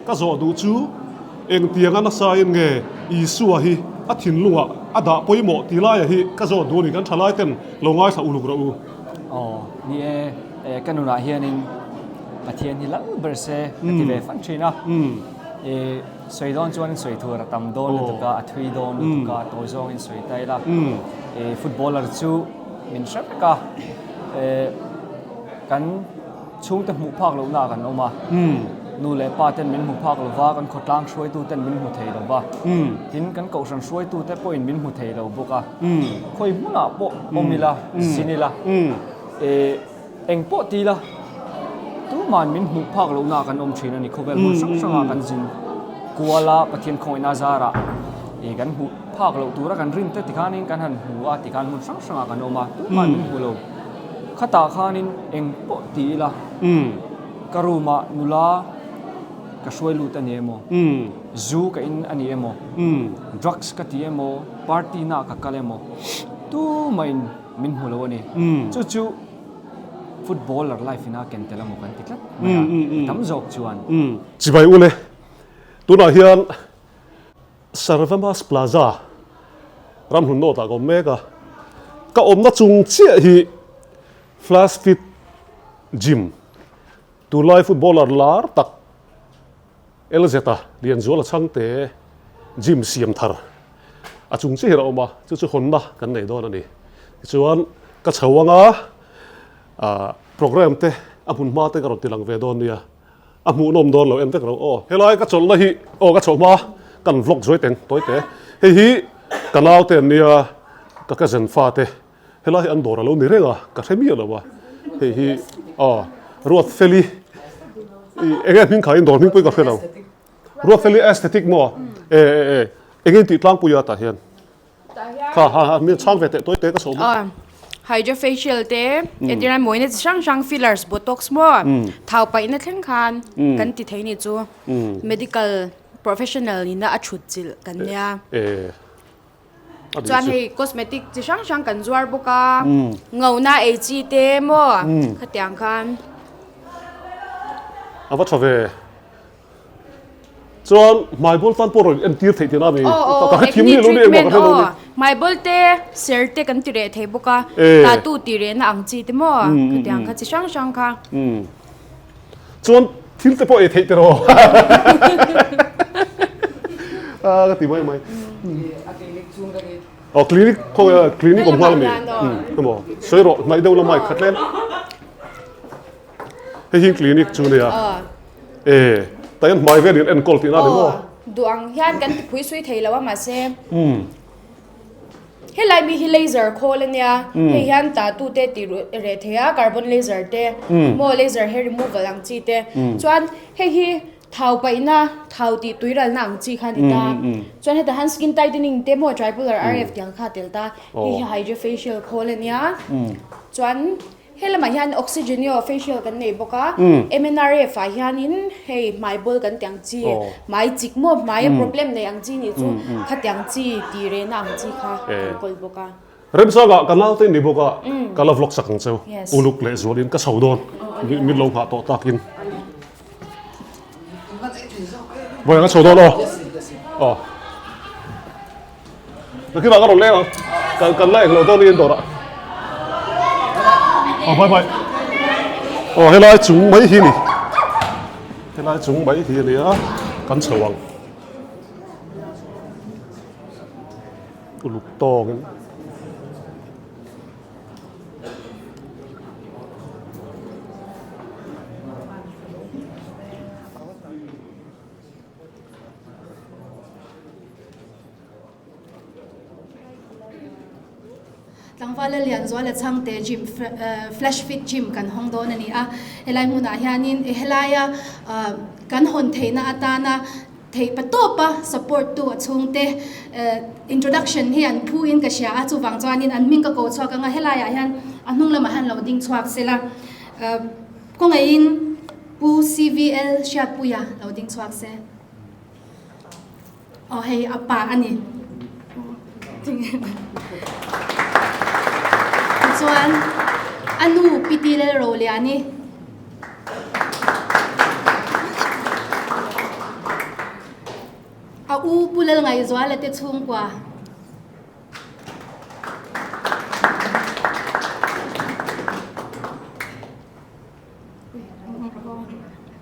Ka zawh duh chu engtianga nasain nge Isua hi a thinlungah a dah pawimawh tih laia hi ka zawh duh a ni. Kan thalai ten lo ngaithla uluk rawh u. Aw, ni e, ka nunah hianin Pathian hi lal ber se ka ti ve fan thin a. I sawi dawn chuan sawi tur a tam dawn lutuk a, a thui dawn lutuk a, tawi zawngin sawi ta ila. I footballer chu min hre vek a, kan chhungte hmuh phak lohna ah kan awm a, nu leh pa ten min hmu phak lo va, kan khawtlang hruaitu ten min hmu thei lo va, tin kan kohhran hruaitu te pawhin min hmu thei lo bawk a, khawi hmunah pawh awm ila, zin ila, eng pawh ti ila, tuman min hmuh phak lohna ah kan awm thin a ni, khawvel hmun hrang hrangah kan zin kual a, Pathian khawngaihna zarah kan hmuh phak loh tura kan rin te tikhanin kan han hmu a, tikhan hmun hrang hrangah kan awm a, tuman min hmu lo. Khatah khanin eng pawh ti ila, ka room ah nula ka hruai lut a ni emaw, zu ka in a ni emaw, drugs ka ti emaw, party na ka kal emaw, tumahin min hmu lo a ni. Chu chu footballer life ina ken tel emaw kan ti tlat mai a, mi tam zawk chuan. Chibai ule, tunah hian Sarvamas Plaza ramhlun nawtah ka awm mek a, ka awmna chung chiah hi Flash Fit Gym, tunlai footballer lar tak LZ-a Lianzuala Chhangte gym siam thar a chung chiah hi a awm a, chu chu hawnna kan nei dawn a ni. Tichuan ka chho anga programme te a hmun hma te ka rawn tilang ve dawn nia. A hmuhnawm dawn lo en vek lo aw. Helai ka chawlhna hi aw ka chhoh hma kan vlog zuai teng tawi te. Hei hi ka nau te an nia ka cousin fa te helai hi an dawr a lo ni reng a ka hre miah lo a. Hei hi aw Ruatfeli i enge hming kha in dawr hming pawh hi ka hre lo. Ruatfeli aesthetic maw e e e enge in tih tlangpui a tah hian. Kha ha ha min chhang ve teh tawi te ka sawm a. Hydra facial te entirna mawina chi hrang hrang fillers botox maw thau paihna thleng khan kan ti thei ni chu medical professional nihna a thut chilh kan nia. Chuan hei cosmetic chi hrang hrang kan zuar bawk a ngona ei chi te maw khatiang khan. A va tha ve. Chuan hmaibawl tan pawh rawn entir theih tihna a ni. Ka hre thim ni lo ni engmah ka hre lo ni. Hmaibawl te ser te kan ti reh thei bawk a, tattoo ti rehna ang chi te maw khatiang kha chi hrang hrang kha. Chuan thil te pawh ei theih tiraw? Ka ti mai mai. Aw clinic khaw clinic awm nghal a mi? Emaw sawi rawh hnaih deuh lamah i khat tlem. Hei hi clinic chu nia. E ta hian hmai vel in enkawl tihna ni maw? Duh ang hian kan ti phui sui thei lo a mahse helai mi hi laser khawl a nia hei hian tattoo te tih reh thei a carbon laser te maw laser hair removal ang chi te chuan hei hi thau paihna thau tih tui ralna ang chi kha a ni ta chuan hetah hian skin tightening te maw tripolar RF tih ang kha a tel ta hei hi hydra facial khawl a nia chuan. He lamah hian Oxygenio facial kan nei bawk a, MNRF ah hianin hei hmai bawl kan tih ang chi, hmai chik maw, hmaia problem nei ang chi nih chu khatiang chi tih rehna ang chi kha kan kawl bawk a. Remsanga ka naute ni bawk a, ka la vlog sak ang cheu, uluk leh zualin ka chho dawn, min lo nghah tawh takin. Vawiin ka chho dawn aw. Aw. Nakinah ka rawn leng ang. Kan kan la englo dawn niin dawrah. Aw bye bye. Aw helai chung mai hi ni. Helai chung mai hi a nia kan chho ang. Uluk tawngin. Tlangvala Lianzuala Chhangte Gym Flash Fit Gym kan hawng dawn a ni a, helai hmunah hianin helaia kan hawn theihna atana theih pa tawpa support tu a chhungte introduction hi an phu in ka hria a, chuvang chuanin an hming ka ko chhuak anga helaiah hian a hnung lamah hian lo ding chhuak sela kawngaihin Pu CVL Hriatpuia lo ding chhuak se. Aw hei a pa a ni. Tichuan a nu Piti Lalroliani. u Pu Lalngaihzuala te chhungkua.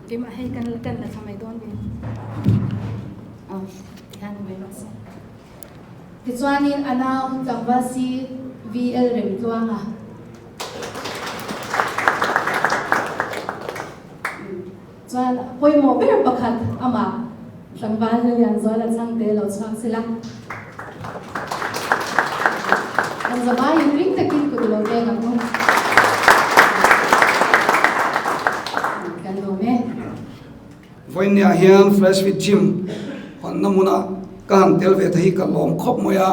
Keimah hei kan kan la thla mai dawn ve. Tichuanin a nau tlangval CVL Remtluanga. Chuan pawimawh ber pakhat amah tlangval Lianzuala Chhangte lo chhuak sela. Kan zavaiin ring takin kut i lo veng ang u. Kan lawm e. Vawiinniah hian Flash Fit Gym hawnna hmuna ka han tel ve te hi ka lawm khawp mai a,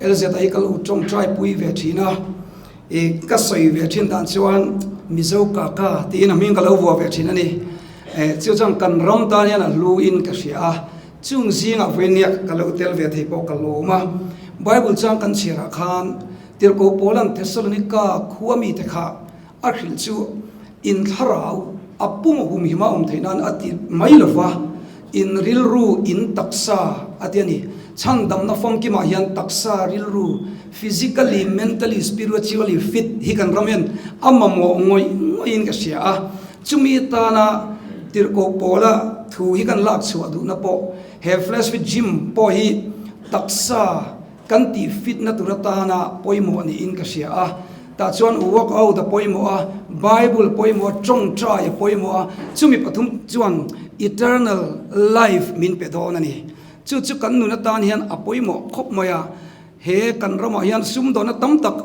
LZ-a hi ka lo tawngtai pui ve thin a, ih ka sawi ve thin dan chuan Mizo kaka tiin a hming ka lo vuah ve thin a ni. Eh chu chuan kan ram tan hian a hlu in ka hria a, chung zingah vawiinniah ka lo tel ve thei pawh ka lawm a. Bible chuan kan chhiarah khan Tirhkoh Paulan Thessalonika khua mite kha A hrilh chu in thlarau a pum humhim a awm theih nan a ti mai lo va, in rilru, in taksa a ti a ni. Chhandamna famkimah hian taksa, rilru, physically, mentally, spiritually fit hi kan ram hian a mamawh ngawih ngawihin ka hria a. Chumi tana tirhkoh pawla thu hi kan lak chhuah duhna pawh he Flash Fit Gym pawh hi taksa, Kan tih fitna tur atana pawimawh niin ka hria a, tah chuan workout a pawimawh a, Bible pawimawh a, tawngtai a pawimawh a, chumi pathum chuan eternal life min pe dawn a ni. Chu chu kan nun atan hian a pawimawh khawp mai a, he kan ramah hian sumdawnna tam tak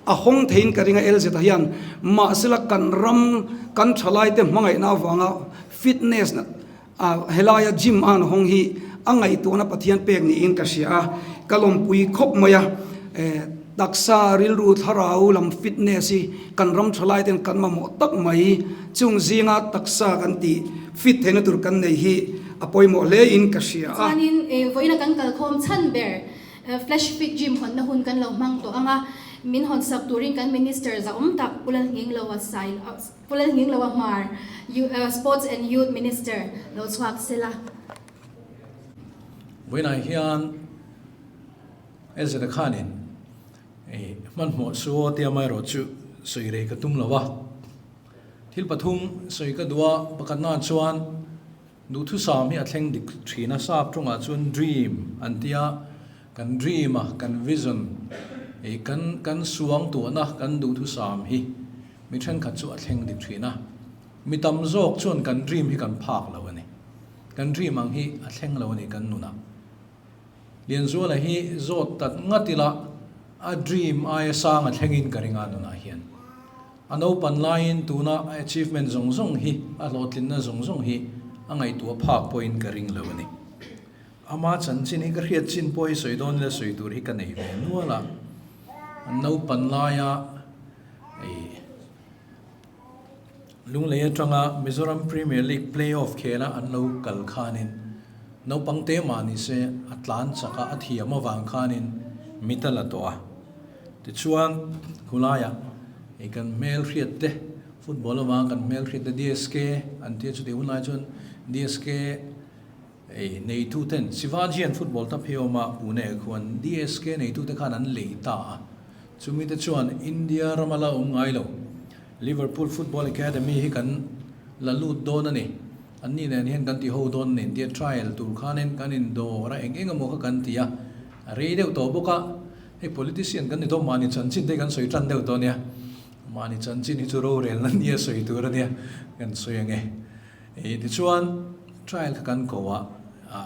a hawng theiin ka ring a, LZ-a hian mahsela kan ram kan thalaite hmangaihna avanga fitness A helaia gym a an hawng hi a ngaihtuahna Pathian pek niin ka hria a, ka lawmpui khawp mai a. Taksa, rilru, thlarau lam fitness hi kan ram thalai ten kan mamawh tak mai. Chung zinga taksa kan tih fit theihna tur kan nei hi a pawimawh hle in ka hria a. Chuanin vawiina kan kalkhawm chhan ber Flash Fit Gym hawnna hun kan lo hmang tawh ang a, min hawnsak turin kan Minister zahawm tak Pu Lalngingloa Sai Pu Lalngingloa Hmar, Sports and Youth Minister lo chhuak sela. Vawiinah hian Ezra khanin hmanhmawh suo tia amaherawhchu sawi rei ka tum lo a. Thil pathum sawi ka duh a, pakhatnaah chuan duhthusam hi a thleng dik thin a, sap tawngah chuan dream an ti a, kan dream a, kan vision, kan kan suangtuahna kan duhthusam hi Mi thenkhat chu a thleng dik thin a, mi tam zawk chuan kan dream hi kan phak lo a ni. Kan dream ang hi a thleng lo a ni kan nunah. Lianzuala hi zawt tat ngat ila a dream aia sang a thlengin ka ring a nunah hian. A naupan laiin tuna a achievement zawng zawng hi, a hlawhtlinna zawng zawng hi a ngaihtuah phak pawhin ka ring lo a ni. Ama chanchin hi ka hriat chin pawh hi sawi dawn ila sawi tur hi ka nei ve nual a. An naupan laia Hei Lunglei atanga Mizoram Premier League play-off khela an lo kal khanin naupang te mah ni se a tlan chak a, a thiam avang khanin mit a la tawh a. Tichuan khulaiah hei kan hmelhriat te, football avanga kan hmelhriat te DSK an tia chutih hunlai chuan DSK hei neituten Shivajian football ta phei awma Pune khuan DSK neitute khan an lei ta a. Chumi te chuan India rama la awm ngai lo, Liverpool Football Academy hi kan la lut dawn a ni. Anni nen hian kan ti ho dawn a ni. India trial tur khanin kan indawr a, eng eng emaw kha kan ti a, a rei deuh tawh bawk a. Hei politician kan ni tawh, mahni chanchin te hi kan sawi tan deuh tawh a nia. Mahni chanchin hi chu rorelna nia sawi tur a nia, kan sawi ang e. Tichuan trial kha kan ko a,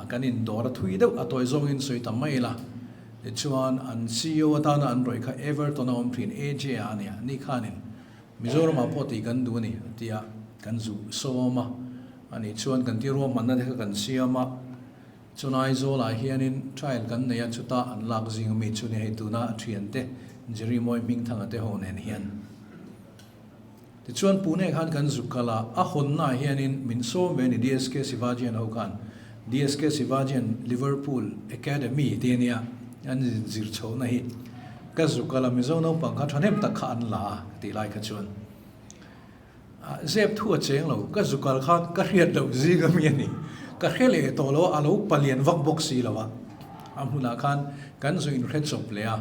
kan indawr a thui deuh a tawi zawngin sawi ta mai ila. Tichuan an ceo atana an rawih kha Everton a awm thin AJ a ania, ni khanin Mizoramah pawh tih kan duh a ni a ti a, kan zu sawm a, ani chuan kan ti ruahmanna te kha kan siam a, chuan Aizawlah hianin trial kan nei a, chuta an lak zing ami chu ni hei tuna a thiante Jerry Mawi Hmingthanga te ho nen hian. Tichuan Pune khan kan zuk kal a, a hawnnaah hianin min sawm ve a ni DSK Sivajian ho khan. DSK Sivajian Liverpool Academy te ania an zir chhohna hi. Ka zuk kal a, Mizo naupang kha thahnem tak kha an la a ka tih lai kha chuan zep thu a cheng lo, ka zuk kal khan ka hriat loh zing ami a ni. Ka hre leh tawh lo a, a lo palian vak bawk si lo a. A hmunah khan kan zu inhre chawp leh a,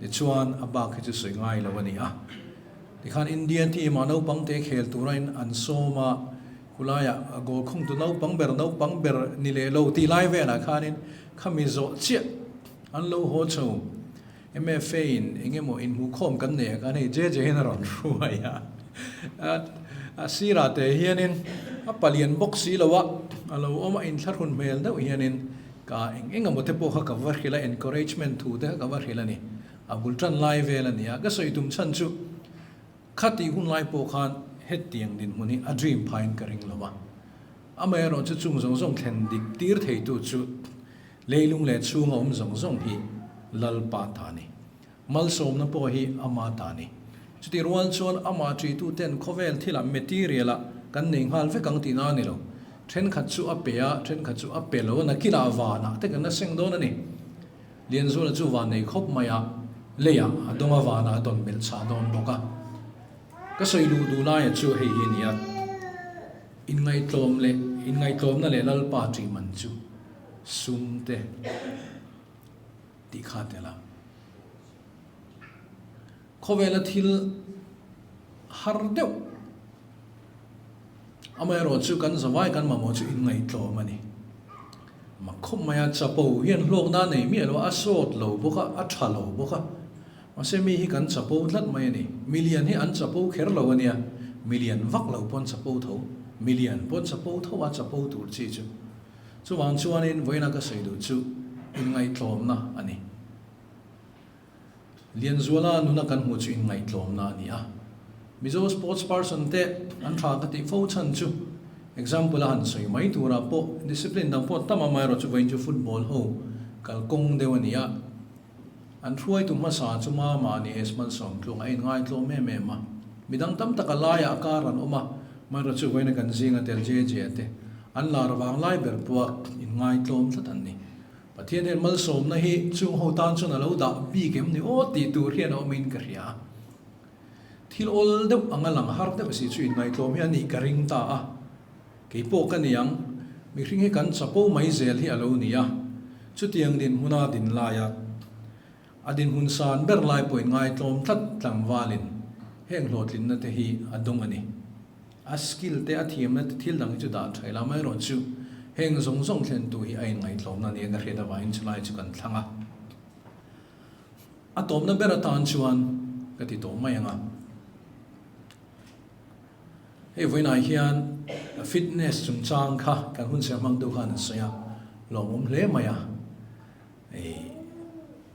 tichuan a bak hi chu sawi ngai lo a ni a. Tikhan India team ah naupang te khel tura in an sawm a, khulaiah goal khungtu naupang ber naupang ber ni leh lo tih lai velah khanin khami zawh chiah an lo haw chho. MFA in eng emaw inhmuhkhawm kan nei a khan hei JJ hian a rawn hruai a, a sirah te hianin a palian bawk si lo a, a lo awm a inthlahrun hmel deuh hianin ka eng eng emaw te pawh kha ka va hrilh a, encouragement thu te kha ka va hrilh a ni. A bul tan lai vel a ni a, ka sawi tum chhan chu khatih hun lai pawh khan hetiang dinhmun hi a dream phain ka ring lo a, amaherawhchu chu chung zawng zawng thlen dik tir theitu chu Leilung leh chhunga awm zawng zawng hi Lalpa ta a ni. Malsawmna pawh hi Ama ta a ni. Chutih rual chuan Amah ṭihtuten khawvel thilah material-ah kan nei nghal vek ang tihna a ni lo. Ṭhenkhat chu a pe a, ṭhenkhat chu a pe lo a, nakinah vanah te kan la seng dawn a ni. Lianzuala chu van nei khawp mai a, leiah a dawng a, vanah a dawn belh chhah dawn bawk a. Ka sawi luh duh laia chu hei hi a ni a, inngaihtlawm leh inngaihtlawmna leh Lalpa ṭih man chu. Sum te tih kha tel a. Khawvela thil har deuh amaherawh chu kan zavai kan mamawh chu inngaihtlawm a ni. Mak khawp mai a, chapo hian hlawkna a nei miah lo a, a sawt lo bawk a, a tha lo bawk a. Mahse mi hi kan chapo tlat mai a ni. Milian hi an chapo kher lo a nia, milian vak lo pawn chapo tho, milian pawn chapo tho a chapo tur chi chu. Chuvang chuanin vawiina ka sawi duh chu inngaihtlawmna a ni. Lianzuala nuna kan hmuh chu inngaihtlawmna a ni a. Mizo sports person te an tha ka tih fo chhan chu example a han sawi mai turah pawh discipline dang pawh tam amaherawh chu vawiin chu football ho kalkawng deuh a ni a. An hruaitu hmasa chu Mama ni Esman Sawmtlung a inngaitlawm em em a. Midang tam tak a laiah a kar an awm a, hmanraw chu vawiina kan zinga tel je je te an lar vang lai ber pawh inngaitlawm tlat an ni. Pathian hian malsawmna hi chung ho tan chuan a lo dah bik em ni aw tih tur hian a awmin ka hria a. Thil awl deuh anga lang har deuh si chu inngaihtlawm hi a nih ka ring ta a. Kei pawh ka ni ang, mihring hi kan chapo mai zel hi a lo ni a, chutiang dinhmuna din laia a dinhmun san ber lai pawhin ngaitlawm tlat tlangvalin heng hlawhtlinna te hi a dawng a ni. A skill te, a thiamna te thil dang hi chu dah tha ila amaherawh chu heng zawng zawng thlentu hi a inngaihtlawmna a ni a ka hriat avangin chulai chu kan thlang a. A tawpna ber atan chuan ka ti tawh mai ang a. Hei vawiinah hian fitness chungchang kha kan hun ser hmang deuh khan an sawi a, lawmawm hle mai a. Hei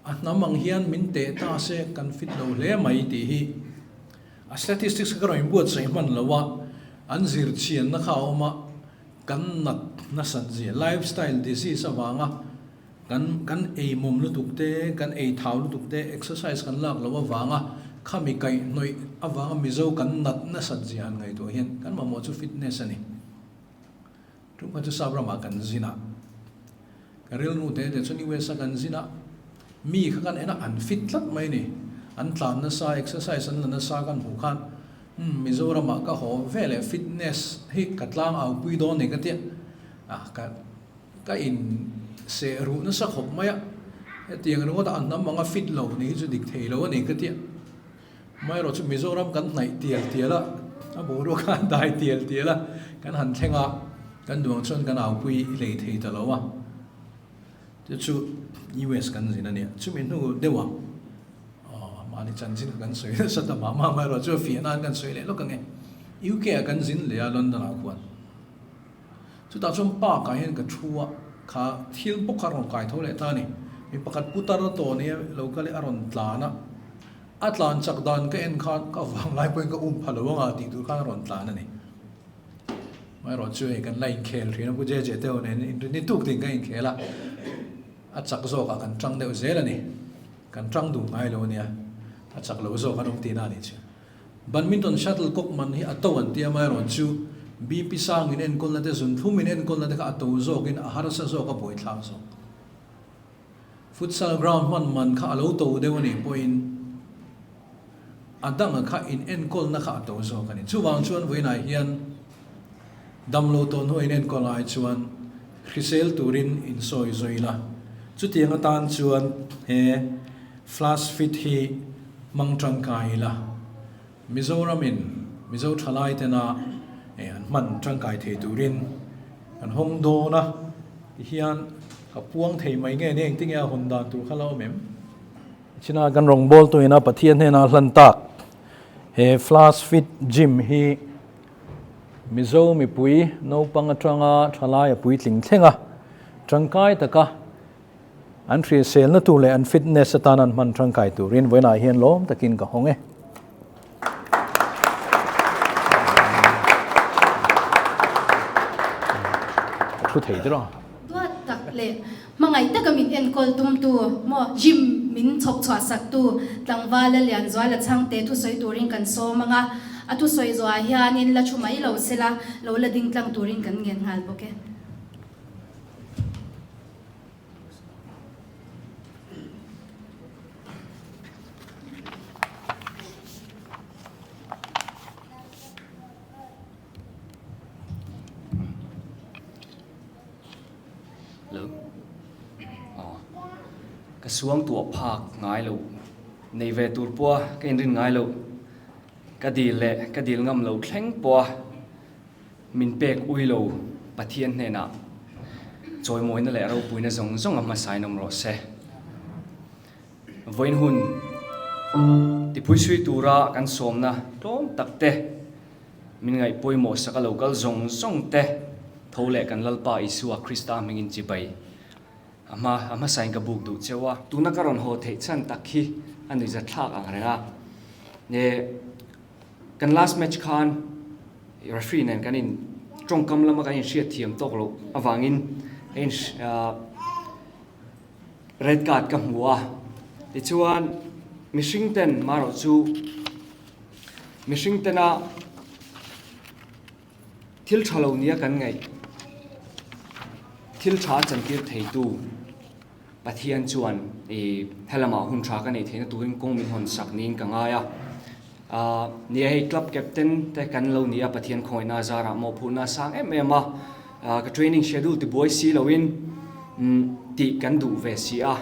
a hnam ang hian min teh ta se kan fit lo hle mai tih hi a statistics kha ka rawn inbuatsaih hman lo a, an zir chianna kha a awm a, kan nat nasat zia lifestyle disease avanga Kan kan ei mawm lutuk te, kan ei thau lutuk te, exercise kan lak loh avanga khami kaihhnawih avanga Mizo kan nat nasat zia han ngaihtuah hian kan mamawh chu fitness a ni. Tum kha chu sap ramah kan zin a, ka rilru te te chuan US a kan zin a, mi kha kan en a, an fit tlat mai a ni. An tlan nasa, exercise an la nasa kan hmuh khan umm Mizoramah ka haw veleh fitness hi ka tlang au pui dawn ni ka tia, ah ka. Ka in seh ruh nasa khawp mai a, hetiang ringawt a a hnam anga fit lo ni hi chu dik thei lo a ni ka tia. Amaherawh chu Mizoram kan hnaih tial tial a, a boruak kha a dai tial tial a, kan han thleng a, kan duang chuan kan aupui lei thei ta lo a. Chu chu US kan zin a nia, chumi hnu deuh ah aw mahni chanchin kha kan sawi nasa ta mah mah, amaherawh chu a fiah nan kan sawi leh lawk ang e. UK ah kan zin leh a London ah khuan. Chutah chuan park ah hian ka thu a, kha thil bawk kha a rawn kai tho leh ta a ni. Mi pakhat putar tawh nia lo kal i a rawn tlan a, a tlan chak dan ka en khan ka vang lai pawhin ka um pha lo anga tih tur khan a rawn tlan a ni. Amaherawh chu hei kan la inkhel thin a, Pu Jeje te ho nen inrinni tuk tiin kan inkhel a, a chak zawkah kan tang deuh zel a ni. Kan tang duh ngai lo a nia, a chak lo zawk an awm tihna a nih chu. Badminton shuttle cock man hi a to an tia amaherawh chu BP sang in enkawlna te zunthlum in enkawlna te kha a to zawk in a harsa zawk a buaithlak zawk. Futsal ground hman man kha a lo to deuh a nih pawhin a danga kha in enkawlna kha a to zawk a ni. Chuvang chuan vawiinah hian damlo tawh hnuah in enkawl ai chuan. Hrisel turin insawi zui la. Chutiang atan chuan he Flash Fit hi hmang tangkai ila. Mizoramin Mizo thalai tena an hman tangkai thei turin kan hawng dawn a, tihian ka puang thei mai nge nia engtinge a hawn dan tur kha la awm em? China kan rawngbâwl tuina Pathian hnena hlan tak he Flash Fit Gym hi Mizo mipui naupang atanga thalai a puitling thleng a, tangkai taka an hriselna tur leh an fitness atan an hman tangkai turin vawiinah hian lawm takin ka hawng e. Ka thu thei der a. Duat tak leh hmangaih taka min enkawl tumtu maw gym min chhawp chhuah saktu tlangvala Lianzuala chhangte thusawi turin kan sawm ang a, a thusawi zuah hianin la thu mai lo sela lo la ding tlang turin kan ngen nghal bawk e. Hello. Aw. Ka suang tuah phak ngai lo. Nei ve tur pawha ka inrin ngai lo. Ka dil leh ka dil ngam lo thleng pawha min pek ui lo Pathian hnenah chawimawina leh ropuina zawng zawng a hmasain awm rawh se. Vawiin hun tiphuisui tura kan sawmna tlawm tak te, min ngaih pawimawh sak a lo kal zawng zawng te tho leh kan Lalpa Isua Krista hmingin chibai a hma a hmasain ka buk duh cheu a. Tuna ka rawn haw theih chhan tak hi a nuihzatthlak ang reng a. E, kan last match khan referee nen kan in tawngkam lama kan inhriat thiam tawk loh avangin a in Red card ka hmu a, tichuan mihring ten marawh chu mihring tena thil tha lo nia kan ngaih thil tha chantir theitu Pathian chuan ih helamah hun tha ka neih theihna turin kawng min hawn sak niin ka ngai a, ah nia hei club captain te kan lo ni a Pathian khawngaihna a zarah mawhphurhna a sang em em a. Ka training schedule ti buai si loin tih kan duh ve si a,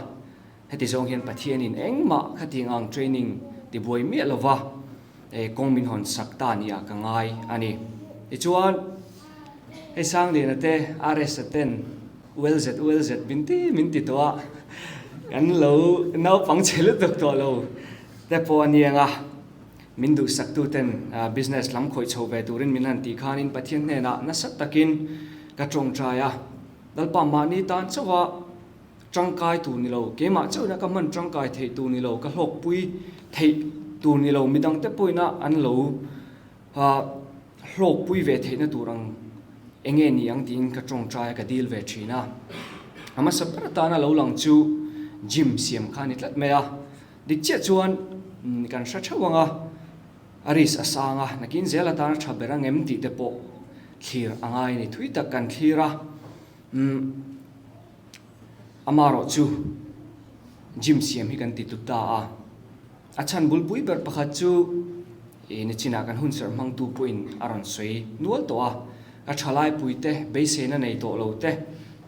heti zawng hian Pathianin engmah khatiang ang training ti buai miah lova kawng min hawn sak ta nia ka ngai a ni. Tichuan, hei Sangliana te, RS-a ten ULZ ULZ min ti min ti tawh a, kan lo naupang chhe lutuk tawh lo te pawh a niang a. Min duhsaktuten business lam khawih chho ve turin min han tih khanin Pathian hnenah nasa takin ka tawngtai a, Lalpa mahni tan chauha tangkai tur ni lo, keimah chauhina ka hman tangkai theih tur ni lo, ka hlawkpui theih tur ni lo, midangte pawhina an lo hlawkpui ve theihna tur ang enge ni ang tiin ka tawngtai a, ka dil ve thin a. A hmasa ber atana lo lang chu gym siam kha a ni tlat mai a. Dik chiah chuan kan hre theuh ang a, a risk a sang a, nakin zel atana tha ber ang em tih te pawh thlir a ngai a ni. Thui tak kan thlir a, umm amarawh chu gym siam hi kan ti tlut ta a. A chhan bulpui ber pakhat chu ih nichinah kan hunserh hmangtu pawhin a rawn sawi nual tawh a, a thalaipui te, beiseina nei tawh lo te,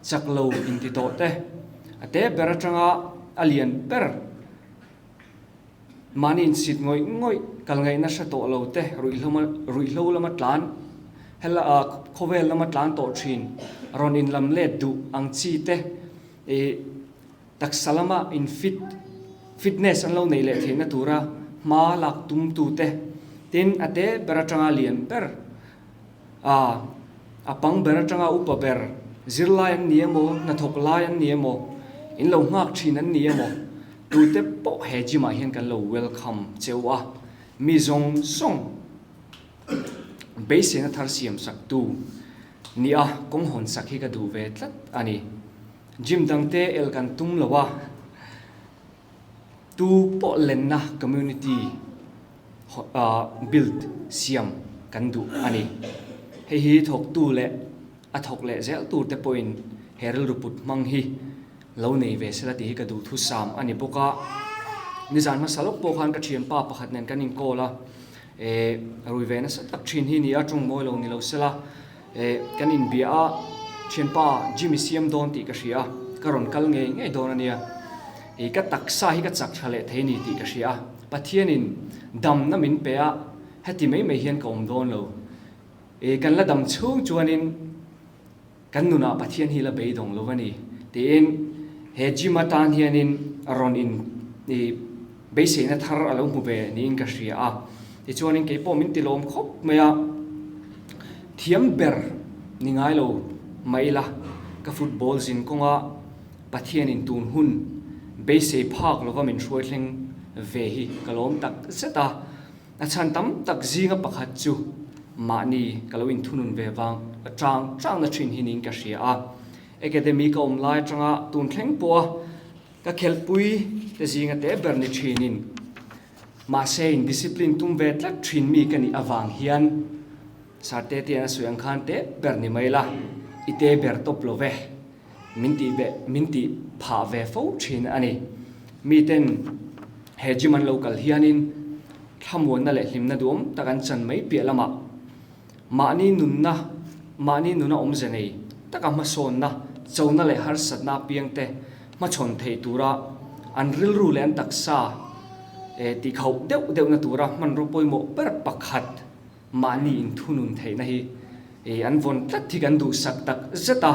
chak lo inti tawh te, a te ber atanga a lian ber mahni insit ngawih ngawih kal ngaihna hre tawh lo te, ruihhlo lama tlan hela khawvel lama tlan tawh thin rawn inlam let duh ang chi te ih taksa lama infit fitness an lo neih leh theihna tura hma lak tumtu te tin a te ber atanga lian ber A, a pang ber atanga upa ber, zirlai an ni emaw, hnathawk lai an ni emaw, in lo nghak thin an ni emaw, tute pawh he gym ah hian kan lo welcome cheu a, mi zawng zawng beiseina thar siam sak tu ni a kawng hawn sak hi ka duh ve tlat a ni. Gym dangte el kan tum lo a, Tu pawh lenna community build siam kan duh a ni. Hei hi thawktu leh a thawk leh zel turte pawhin he rilru put hmang hi lo nei ve sela tih hi ka duh thusam a ni bawk a. Nizan hmasa lawk pawh khan ka thianpa pakhat nen kan inkawl a, rui ve nasa tak thin hi ni a, tawng mawi lo ni lo sela kan inbia a. Thianpa, gym i siam dawn tih ka hria a, ka rawn kal ngei ngei dawn a nia. I ka taksa hi ka chak tha leh thei ni tih ka hria a, Pathianin damna min pe a, heti mai mai hian ka awm dawn lo. I kan la dam chhung chuanin kan nunah Pathian hi la beidawng lo a ni tiin he gym atan hianin rawn in i beiseina thar a lo hmu ve niin ka hria a. Tichuanin kei pawh min tilawm khawp mai a, thiam ber ni ngai lo mah ila ka football zin kawnga Pathianin tun hun beisei phak lova min hruai thleng ve hi ka lawm tak zet a. A chhan tam tak zinga pakhat chu mahni ka lo inthunun ve vang tang tangna thin hi niin ka hria a. Academy ka awm lai atanga tun thleng pawha ka khelhpui te zinga te ber ni thinin mahse in discipline tum ve tlat thin mi ka nih avang hian Sarte te an sawi ang khan te ber ni mai la, i te ber tawp lo ve. Min tih ve, min tih phah ve fo thin a ni. Miten he gym an lo kal hianin thlamuanna leh hlimna duhawm tak an chan mai piah lamah mahni nunna, mahni nuna awmze nei taka hmasawnna, chona leh harsatna apiangte hmachhawn thei tura an rilru leh an taksa tihkhauh deuh deuhna tura hmanraw pawimawh ber pakhat Mahni inthunun theihna hi an vawn tlat hi kan duhsak tak zet a,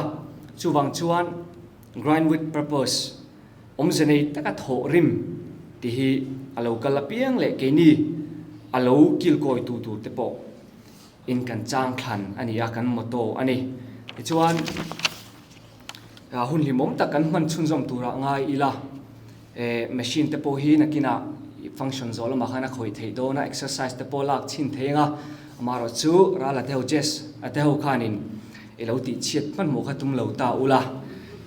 chuvang chuan Grind with Purpose, awmze nei taka thawh rim tih hi a lo kal apiang leh keini a lo kilkawi tu tur te pawh in kan chang thlan a ni a, kan motto a ni. Tichuan hun hlimawm tak kan hman chhunzawm turah ngai ila. Machine te pawh hi nakinah function zawh lamah khan a khawih theih dawn a, exercise te pawh lak chhin thei ang a, amaherawh chu ral a te ho Jess a te ho khanin i lo tih chhiat hmanhmawh kha tum lo ta ula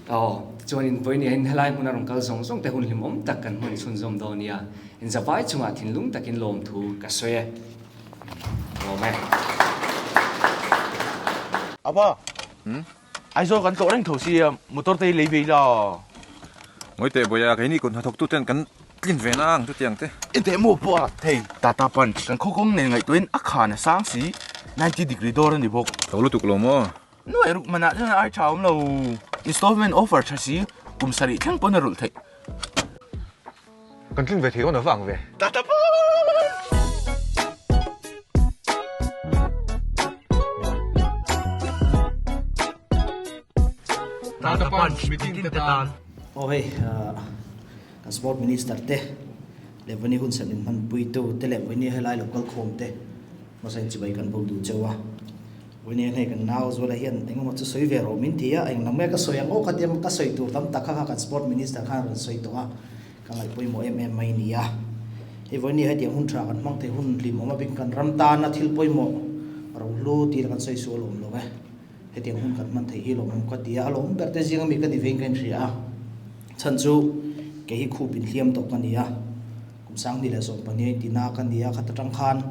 aw chuanin vawiin hian helai hmuna rawn kal zawng zawng te hun hlimawm tak kan hman chhunzawm dawn nia, inzavai chungah thinlung takin lawmthu ka sawi e. Lawm e. Apa. Aizawl kan tlawh reng tho sia, motor te hi lei ve ila. Ngawi teh Bawia, keini kut hnathawk tu ten kan tlin ve na ang chutiang te. Enteh maw pawh a thei Tata Punch kan khawkawng nen ngaihtuahin a khan a sang si, 90 degree dawr a ni bawk. Tho lutuk lo maw? Nuai ruk manah chuan ai tha awm lo. Installment offer tha si, kum sarih thleng pawn a rulh theih. Kan tlin ve thei dawn a va ang ve. Tata Punch! Tata Punch mitin te tan. Aw hei kan Sport Minister te leh Vawini hunserh min hmanpuitu te leh Vawini helai lo kalkhawm te hmasa in chibai kan bo duh cheu a. Vawini hian hei kan nau Zuala hian engemaw chu sawi ve rawh min ti a, eng lam nge ka sawi ang aw ka tia ka sawi tur tam tak kha kha kan Sport Minister khan a rawn sawi tawh a. Ka ngaih pawimawh em em mai nia. Hei vawiin ni hetiang hun tha kan hmang thei hun hlimawm a bik kan ram tana thil pawimawh rohlu tih kan sawi sual awm lo e. Hetiang hun kan hman theih hi lawmawm ka ti a, a lawmawm ber te zinga mi ka ni vein ka inhria a. Chhan chu kei hi khup inhliam tawh ka ni a, kum sanghnih leh 12 a intina ka ni a, khata tang khan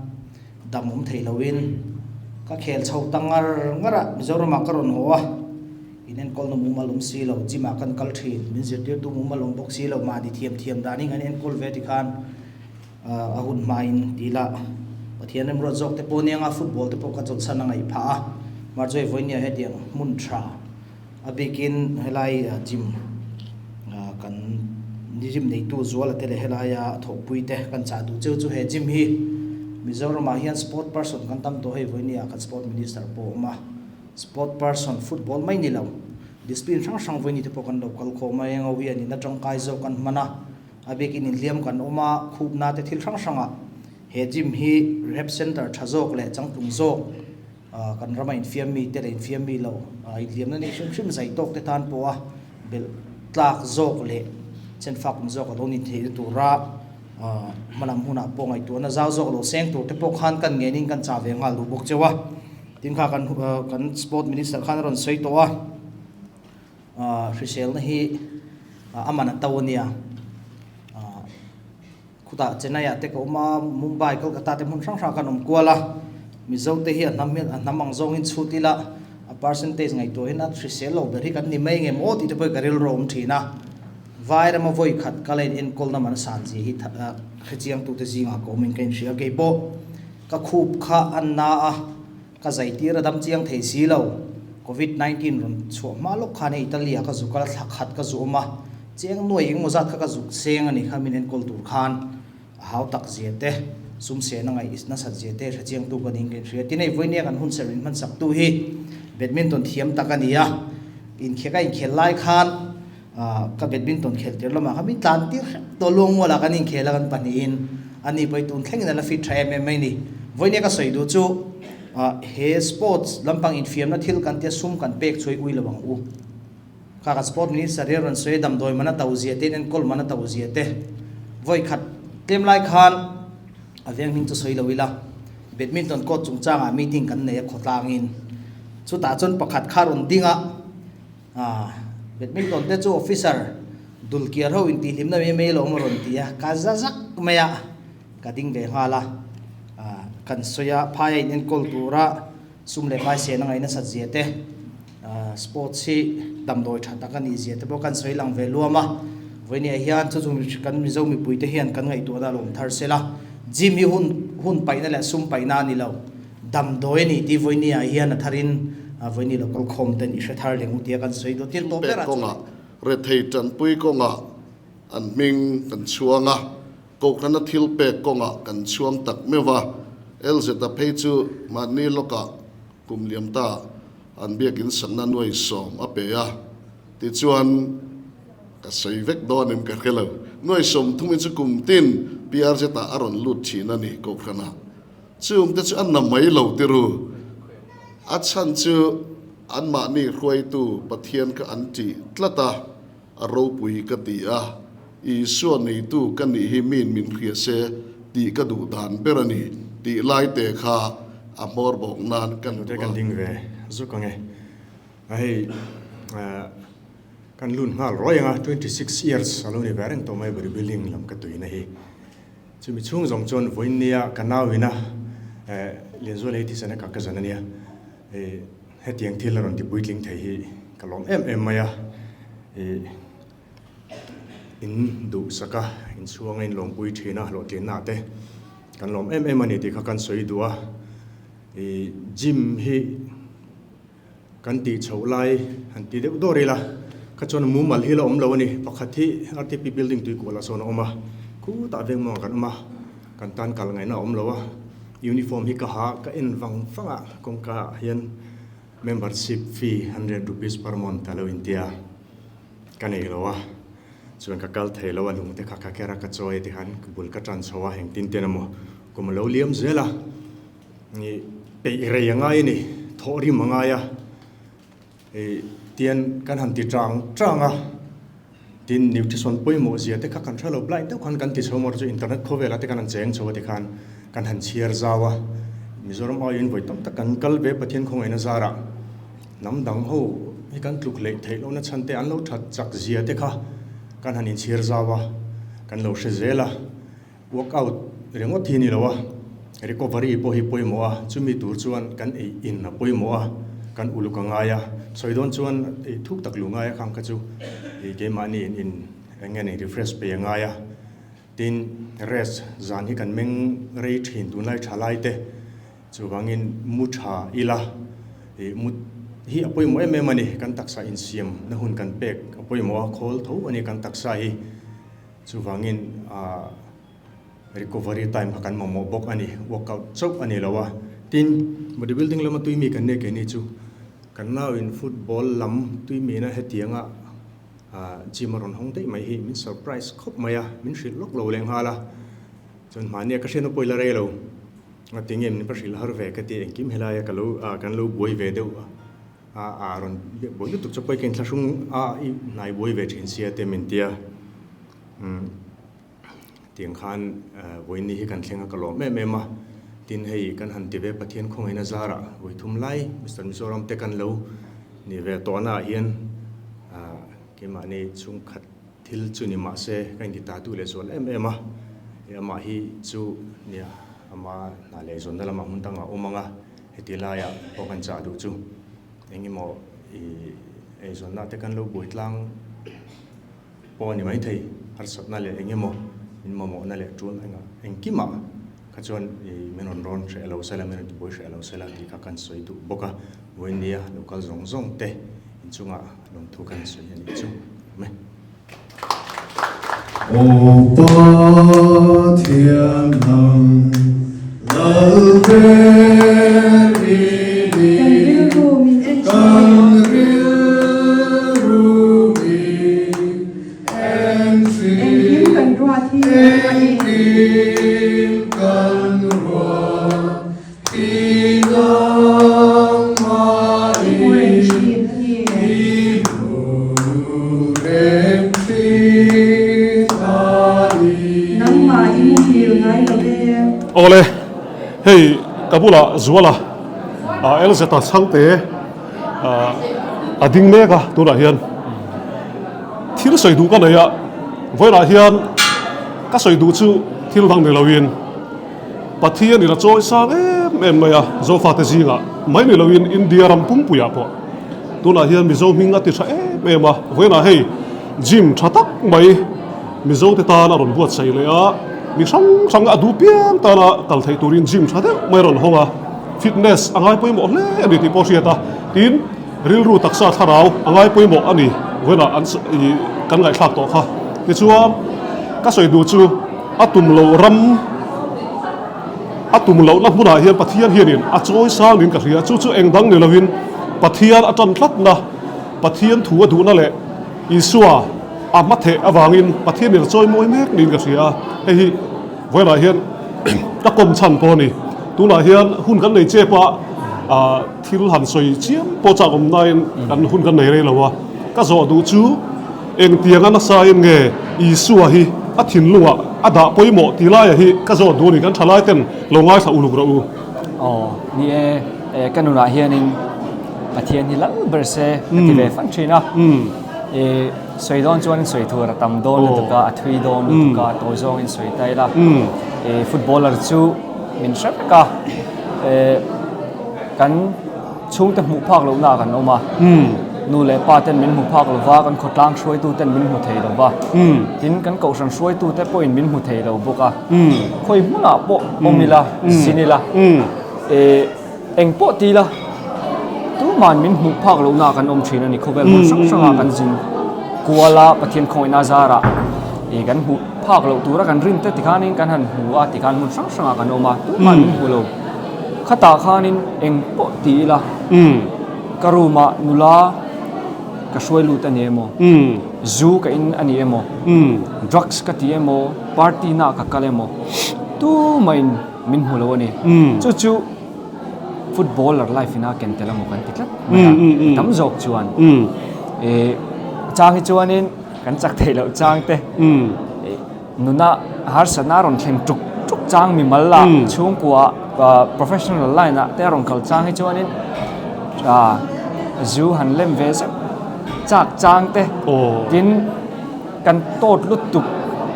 dam awm thei loin ka khel chho ta ngar ngar a, Mizoramah ka rawn haw a. In enkawlna mumal awm si lo, gym ah kan kal thin, min zirtirtu mumal awm bawk si lo, mahni thiam thiam danin kan enkawl ve tikhan a hun hmain ti ila Pathian remruat zawk te pawh aniang a, football te pawh ka chawlhsan a ngaih phah a, Marjoy Vawinia hetiang hmun tha a bikin helai gym kan gym neitu Zuala te leh helaia thawhpui te kan chah duh cheu chu he gym hi Mizoramah hian sport person kan tam tawh hei Vawinia kan sport minister pawh a awm a. Sport person, football mai ni lo, discipline hrang hrang vawi ni te pawh kan lo kal khawm a, eng ho hian in atangkai zawk kan hman a, a bikin inhliam kan awm a, khupna te thil hrang hrangah he gym hi rehab center tha zawk leh changtlung zawk kan rama infiam mi te leh infiam mi lo inhliamna nei hrim hrim zai tawk te tan pawha belh tlak zawk leh chenfak awm zawk a lo ni theihna tura hmalam hunah pawh ngaihtuahna zau zawk lo seng tur te pawh khan kan ngenin kan chah ve nghal duh bawk cheu a. Tin kha kan kan Sport Minister khan a rawn sawi tawh a, hriselna hi a man a to a nia. Khutah Chennai ah te ka awm a, Mumbai, Kolkata te hmun hrang hrang khan awm kual a, Mizo te hi a hnam hian a hnam ang zawngin chhut ila a percentage ngaihtuah hian a hrisel lo ber hi kan ni mai ngem aw tih te pawh hi ka rilru a awm thin a. Vai rama vawi khat kal a in enkawlna man a san zia hi hrechiangtute zingah ka awmin ka inhria keipawh. Ka khup kha a na a, ka zai tir a dam chiang thei si lo. Covid 19 rawn chhuah hma lawk khan hei Italy ah ka zuk a, thla khat ka zu awm a, cheng nuai engemaw zat kha ka zuk seng a ni kha min enkawl tur khan a hau tak zia te, sum sehna ngaih nasat zia te hre chiang tu ka ning ka inhria. Tin hei vawinia kan hun serh min hmansak tu hi badminton thiam tak a ni a, inkhek a inkhel lai khan ka badminton khel tir lamah khan min tlan tir hrep tawh luangmual ah kan inkhel a kan pahnihin a ni pawh hi tun thlengin a la fit tha em em mai a ni. Vawinia ka sawi duh chu. He sports lampang infiamna thil kan tia sum kan pek chu i ui lo ang u. Kha kan sport minister hi a rawn sawi a, damdawi man a to zia te, enkawl man a to zia te. Vawi khat tlem lai khan a veng hming chu sawi lo ila, badminton court chungchangah meeting kan nei a khawtlangin. Chutah chuan pakhat kha rawn ding a, badminton te chu officer dulkiar ho intihhlimna mai mai alawm a rawn ti a, ka za zak mai a. Ka ding ve nghal a, kan sawi a, phaia in enkawl tura sum leh pai sehna ngaih nasat zia te, sports hi damdawi tha tak a nih zia te pawh kan sawi lang ve luam a. Vawinia hian chu chu kan Mizo mipui te hian kan ngaihtuahna a lawm thar sel a, gym hi hun hun paihna leh sum paihna a ni lo, damdawi a ni tih vawinia hian a tharin vawinia local khawm ten i hre thar leh ngu tia kan sawi dawt. Tin, tawp Pek berah chuan. kawngah, rethei tanpui kawngah an hming kan chhuang a. Kohhrana thil pek kawngah kan chhuang tak meuh a, LZ-a phei chu mahni lawkah kum liam ta an biakin sakna nuai sawm a pe a, tichuan ka sawi vek dawn em ka hre lo. Nuai sawm thum hi chu kum tin PRZ-ah a rawn lut thin a ni Kohhranah. Chung te chu a na mai lo tiru. A chhan chu anmahni hruaitu Pathian kha an tih tlat a. A ropui ka ti a, Isua neitu ka nih hi miin min hria se tih ka duh dan ber a ni tih lai te kha a hmawr bawk nan ka Nute kan duh a. ding ve zuk ang e. A hei kan lun nghal ruai ang a, 26 years a lo ni ve reng tawh mai body building lam ka tuina hi. Chumi chhung zawng chuan vawiinnia ka nauina Lianzuala hi thisen a kak ka zan a nia. Hetiang thil a rawn ti puitling thei hi ka lawm em em mai a, ih in duhsak a, in chhuang a in lawmpui thin a, hlawhtlinna ah te kan lawm em em a ni tih kha kan sawi duh a, ih gym hi kan tih chhoh lai han ti deuh dawr ila kha chuan mumal hi la awm lo a ni, pakhat hi RTP building tuikual ah sawn a awm a, khutah vengmawngah kan awm a. Kan tan kal ngaihna a awm lo a, uniform hi ka ha ka en vang vang a, kawngka ah hian membership fee ₹100 per month a lo intia ka nei lo a, chuan ka kal thei lo a, lung te kha ka ker a, ka chawi a tikhan ka bul ka tan chho a, engtin ten emaw kum a lo liam zel a, ih peih rei a ngai a ni, thawh rim a ngai a. Hei tian kan han ti chang chang a, tin nutrition pawimawh zia te kha kan hre lo blind deuh khan kan ti chho maw chu internet khawvelah te khan an cheng chho a tikhan kan han chhiar zau a, Mizoram aiin vawi tam tak kan kal ve Pathian khawngaihna zarah hnam dang ho hi kan tluk hleih theih lohna chhan te an lo that chak zia te kha kan han inchhiar zau a, kan lo hre zel a. Workout ringawt hi a ni lo a, recovery pawh hi pawimawh a, chumi tur chuan kan ei in a pawimawh a, kan uluk a ngai a, sawi dawn chuan ei thuk tak lu ngai a khang kha chu ei keimahni in in eng nge ni refresh pe a ngai a, tin rest zan hi kan meng rei thin tunlai tha lai te chuvangin mu tha ila ih mu hi a pawimawh em em a ni, kan taksa insiam na hun kan pek a pawimawh a, khawl tho a ni kan taksa hi. Chuvangin ah recovery time kha kan mamawh bawk a ni, workout chauh a ni lo a. Tin, body building lama tui mi kan nia keini chu kan nauin football lam tui mina hetianga ah gym a rawn hawng daih mai hi min surprise khawp mai a, min hrilh lawk lo leh nghal a. Chuan hmahnia ka hriatna pawh i la rei lo, ngatinge min va hrilh har ve ka ti engkim helaia ka lo ah kan lo buai ve deuh a. A a rawn biak buai lutuk chu pawi ka inthlahrung a i hnai buai ve thin sia te min tia umm tiang khan vawiin ni hi kan thleng a ka lawm em em a tin hei kan han ti ve Pathian khawngaihna zarah vawi thum lai Mister Mizoram te kan lo ni ve tawh na ah hian ah keimahni chhungkhat thil chu ni mah se ka inti ta duh leh zual em em a amah hi chu nia ama hna leh zawnna lamah hmun dangah a awm ang a. Heti laiah pawh kan chah duh chu eng emaw i eizawnna te kan lo buai tlang pawh a ni maithei, harsatna leh eng emaw min mamawhna leh tul engah engkimah kha chuan i min rawn rawn hreh lo sela, min rawn tibuai hreh lo sela tih kha kan sawi duh bawk a. Vawinia lo kal zawng zawng te inchungah lawmthu kan sawi a nih chu. Amen. Aw Pathian nang lal ber i ni, kan rilru min en thin, engkim kan ruat hi nangmah in i hmu reng thin a ni. Awle, hei ka bulah Zuala LZ a chhangte a ding mek a tunah hian thil sawi duh ka nei a, vawiinah hian ka sawi duh chu thil dang ni loin Pathian in a chawi sang em em mai a, Zofate zingah mai ni loin India ram pumpuiah pawh tunah hian Mizo hming a ti tha em em a, vawiinah hei gym tha tak mai Mizote tan a rawn buatsaih leh a, mi hrang hrang a duh piang tana kal theih turin gym tha deuh mai a rawn hawng a, fitness a ngai pawimawh hle a ni tih pawh hriat a, tin rilru taksa thlarau a ngai pawimawh a ni vawiinah an kan ngaihthlak tawh kha. Tichuan ka sawi duh chu. A tum loh ram, a tum lohna hmunah hian Pathian hianin a chawi sangin ka hria. Chu chu eng dang ni loin Pathian a tan tlatna, Pathian thu a duhna leh Isua a hmatheh avangin Pathianin a chawi mawi mek niin ka hria a. Hei hi vawiinah hian ka kawm chhan pawh a ni. Tunah hian hun kan nei chep a, thil han sawi chiam pawh chak awm nain kan hun kan nei rei lo a. Ka zawh duh chu. Engtianga nasain nge Isua hi a thinlungah a dah pawimawh tih laia hi ka zawt duh a ni, kan thalai ten lo ngaithla uluk rawh u. Aw, ni e, e ka nunah hianin Pathian hi lal ber se ka ti ve fan thin a. E, sawi dawn chuan sawi tur a tam dawn lutuk a, a thui dawn lutuk a, tawi zawngin sawi ta ila. E, footballer chu min hre vek a, e, kan. Chhungte hmuh phak lohna ah kan awm a, nu leh pa ten min hmu phak lova, kan khawtlang hruaitu ten min hmu thei lova, tin kan kohhran hruaitu te pawhin min hmu thei lo bawk a, khawi hmunah pawh awm ila, zin ila, eh eng pawh ti ila, tuman min hmuh phak lohna ah kan awm thin a ni, khawvel hmun hrang hrangah kan zin kual a, Pathian khawngaihna zarah eh kan hmuh phak loh tura kan rin te tikhanin kan han hmu a, tikhan hmun hrang hrangah kan awm a, tuman min hmu lo. Khatah khanin eng pawh ti ila, ka room ah nula ka hruai lut a ni emaw, zu ka in a ni emaw, drugs ka ti emaw, party na ka kal emaw, tumahin min hmu lo a ni. Chu chu footballer life ina ken tel emaw kan ti tlat mai a, mi tam zawk chuan. Chang hi chuanin kan chak theih loh chang te. Nuna harsatna a rawn thleng tuk tuk chang mimal lah chhungkua professional line ah te a rawn kal chang hi chuanin zu han lem ve zeuh chak chang te tin kan tawt lutuk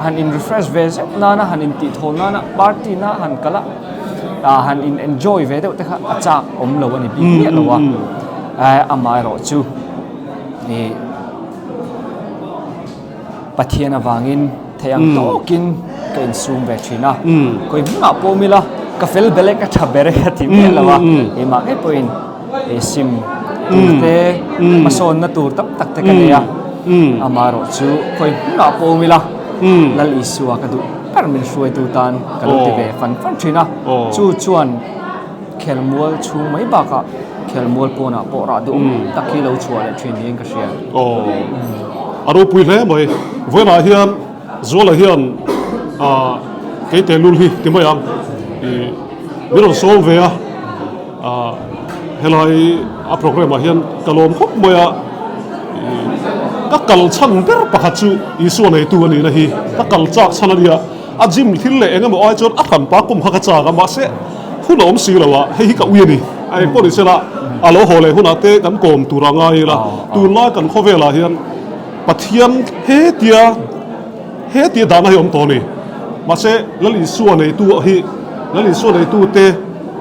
han in refresh ve zeuh nana han in tih thawl nana party na han kal a han in enjoy ve deuh te kha a chak awm lo a ni bik miah lo a amaherawhchu ih. Pathian avangin thei ang tawkin ka insum ve thin a, khawi hmunah pawh awm ila ka fel ber e ka tha ber e ka ti miah lo a, keimah ngei pawhin sim tur te hmasawnna tur tam tak te ka nei a, amaherawhchu khawi hmunah pawh awm ila Lal Isua ka duh ber min hruaitu tan ka lo ti ve fan fan thin a, chu chuan Khelmual chhung mai bakah khelmual pawnah pawh rah duhawm tak hi lo chhuah leh thin niin ka hria. Aw, a ropui hle mai. Vawiinah hian Zuala hian ah kei tehlul hi ti mai ang ih min rawn sawm ve a, ah helai a programme ah hian ka lawm khawp mai a, ih ka kal chhan ber pakhat chu Isua neitu a nihna hi ka kal chak chhan a nia. A gym thil leh eng emaw ai chuan a hran pa kum kha ka chak a, mahse hun a awm si lo a, hei hi ka ui a ni. A eng pawh ni sela, a lo haw leh hunah te kan kawm tur a ngai ila, tunlai kan khawvelah hian Pathian hetia hetia dahna hi a awm tawh a ni. Mahse Lal Isua neitu hi Lal Isua neitu te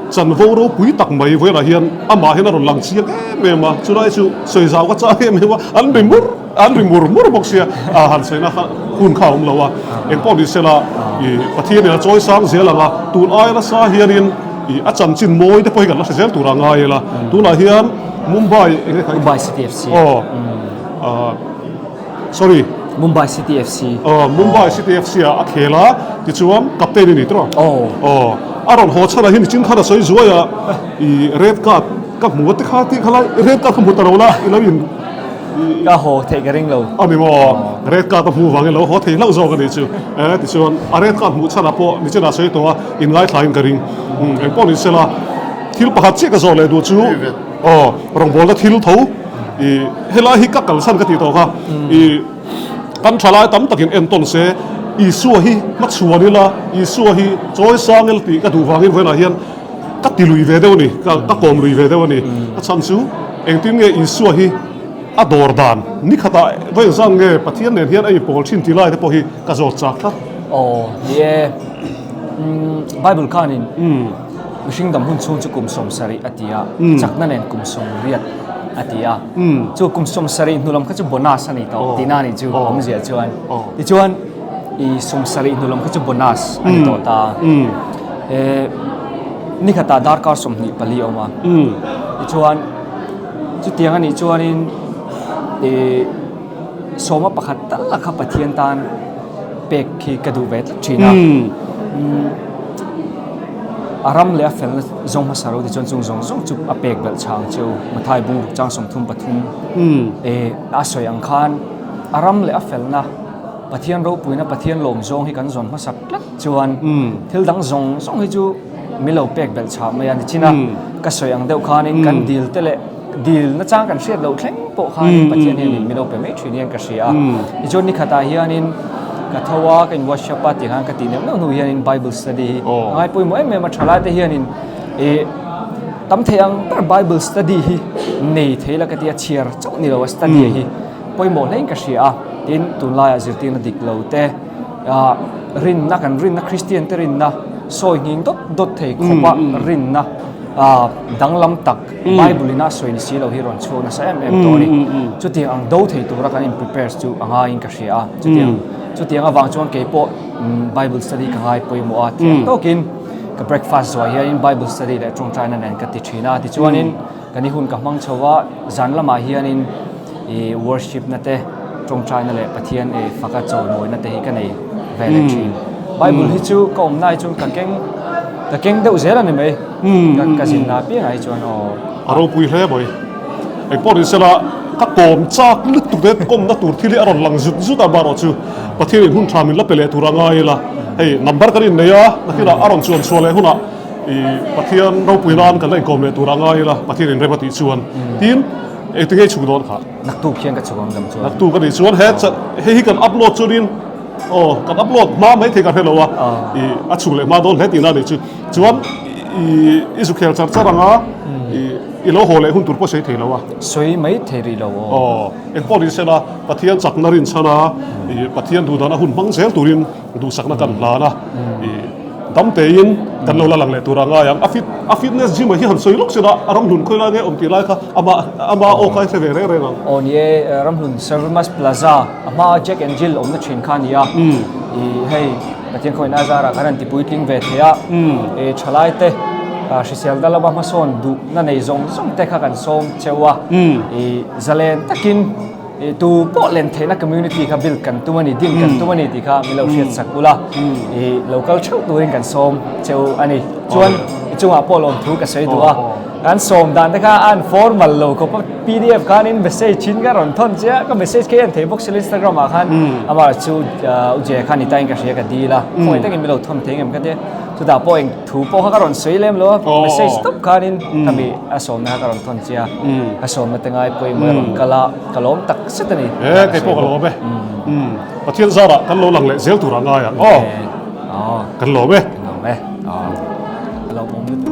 chanvo ropui tak mai vawilah hian amah hian a rawn lang chiang em em a, chulai chu sawi zau ka chak em em a, an ri mur. An ri mur mur bawk sia, a han sawi na kha hun kha a awm lo a, eng pawh ni sela ih Pathianin a chawi sang zel ang a, tun aia nasa hianin ih a chanchin mawi te pawh hi kan la hre zel tur a ngai ila, tunah hian. Mumbai eng nge kha? Mumbai City FC. Aw. Sorry. Mumbai City FC. Aw, Mumbai City FC ah a khel a, tichuan captain a ni tawh. Aw. Aw, a rawn haw chhan ah hian nichin khan a sawi zuai a, i red card ka hmu a ti kha tih kha lai, red card ka hmu ta lo la, i lo in Ka haw theih ka ring lo. A ni maw, red card a hmu vangin lo haw thei hlauh zawk a nih chu. E, tichuan a red card hmuh chhan ah pawh nichin ah sawi tawh a, in ngaithla in ka ring. Umm, engpawh ni sela, thil pakhat chiah ka zawh leh duh chu, aw, rawngbawlna thil tho. I helai hi ka kalsan ka tih tawh kha i kan thalai tam takin entawn se Isua hi hmachhuan ila Isua hi chawi sang ila tih ka duh vangin vawiinah hian ka ti lui ve deuh a ni ka ka kawm lui ve deuh a ni a chhan chu engtin nge Isua hi a dawr dan ni khatah vawiin zan nge Pathian nen hian a inpawl thin tih lai te pawh hi ka zawt chak tlat. Aw ni e Bible khanin Mihring dam hun chhung chu kum 70 a ti a, chakna nen kum 80 a ti a. Chu kum 70 hnu lam kha chu bonus a ni tawh tihna a nih chu awmzia chuan. Tichuan i 70 hnu lam kha chu bonus a ni tawh ta. Ni khatah darkar 24 a awm a. Tichuan chutiang a nih chuanin i sawma pakhat tal a kha Pathian tan pek khi ka duh ve tlat thin a. A ram leh a felna zawng hmasa ro tichuan chung zawng zawng chu a pek belh chhang cheu Mathai bung ruk chang 33 e a sawi ang khan a ram leh a felna Pathian ropuina Pathian lawm zawng hi kan zawn hmasak tlat chuan thil dang zawng zawng hi chu mi lo pek belh chhah mai a ni chin a ka sawi ang deuh khanin kan dil te leh dil na chang kan hriat loh thleng pawh khanin Pathian hianin min lo pe mai thin hian ka hria a. Tichuan ni khatah hianin ka tho a, ka in worship a tih khan ka tih neuh neuh hnu hianin Bible study hi a ngai pawimawh em em a, thalai te hianin ih tam thei ang ber Bible study hi nei thei la ka tia chhiar chauh ni lo a study hi pawimawh hlein ka hria a. Tin, tunlaiah zirtirna dik lo te ah rinna kan rinna Christian te rinna sawi nghing dawt dawt thei khawpa rinna ah danglam tak Bible in a sawi ni si lo hi rawn chhuak nasa em em tawh a ni. Chutiang ang do thei tura kan in prepare chu a ngaiin ka hria a. Chutiang chutiang avang chuan kei pawh Bible study ka ngai pawimawh a thiam tawkin ka breakfast zuah hianin Bible study leh tawngtaina nen ka ti thin a. Tichuanin kan i hun ka hmang chho a, zan lamah hianin i worship na te tawngtaina leh Pathian i faka chawimawina te hi ka nei ve leh thin. Bible hi chu ka awmna hi chuan ka keng ka keng deuh zel a ni mai. Ka ka zinna apiangah hi chuan aw. A ropui hle mai. Engpawh ni sela ka kawm chak lutuk te kawmna tur thil hi a rawn lang zut zut a marawh chu Pathian in hun tha min la pe leh tur a ngai ila hei number kan innei a nakinah a rawn chuan chhuah leh hunah i Pathian ropui nan kan la inkawm leh tur a ngai ila Pathian in rem a tih chuan tin Engti nge i chhuk dawn kha? Naktuk hian ka chhuk ang dam chuan. Naktuk a nih chuan he hei hi kan upload chuanin aw kan upload hma mai thei ka hre lo a i a chhuk leh hma dawn hle tihna a nih chu. Chuan i i zu khel char char ang a i i lo haw leh hun tur pawh sawi thei lo a. Sawi mai thei rih lo aw. Aw engpawh ni sela Pathian chakna rinchhan a i Pathian duhdan a hun hmang zel turin duhsakna kan hlan a i dam tein kan lo la lang leh tur a ngai ang. A fit a fitness gym ah hi han sawi lawk sela a ramhlun khawi lai nge awm tih lai kha ama ama aw kha i hre ve reng reng ang. Aw ni e, ramhlun Servamas Plaza a hma Jack and Jill awmna thin kha a ni a. I hei Pathian khawiin a zarah khan an ti puitling ve thei a. I thalai te hrisel da lama hmasawn duhna nei zawng zawng te kha kan sawm cheu a. I zalen takin I tu pawh len theihna community kha build kan tum a ni, din kan tum a ni tih kha min lo hriat sak ula. I lo kal theuh turin kan sawm cheu a ni. Chuan i chungah pawh lawmthu ka sawi duh a. Kan sawm dan te kha a informal lo khawp a, pdf khanin message in ka rawn thawn che a, ka message kha i en thei bawk sila Instagram ah khan amah chu U Jaya khan i tain ka hria ka dil a, khawngaih takin min lo thawn thei ngem ka tia. Chutah pawh eng thu pawh kha ka rawn sawi lem lo a, message tawp khanin khami a sawmna kha ka rawn thawn che a, a sawmna te ngai pawimawh a rawn kal a, ka lawm tak zet a ni. E, kei pawh ka lawm e. Pathian zarah kan lo lang leh zel tur a ngai ang aw. Kan lawm e. Kan lawm e. Ka lawm awm lutuk.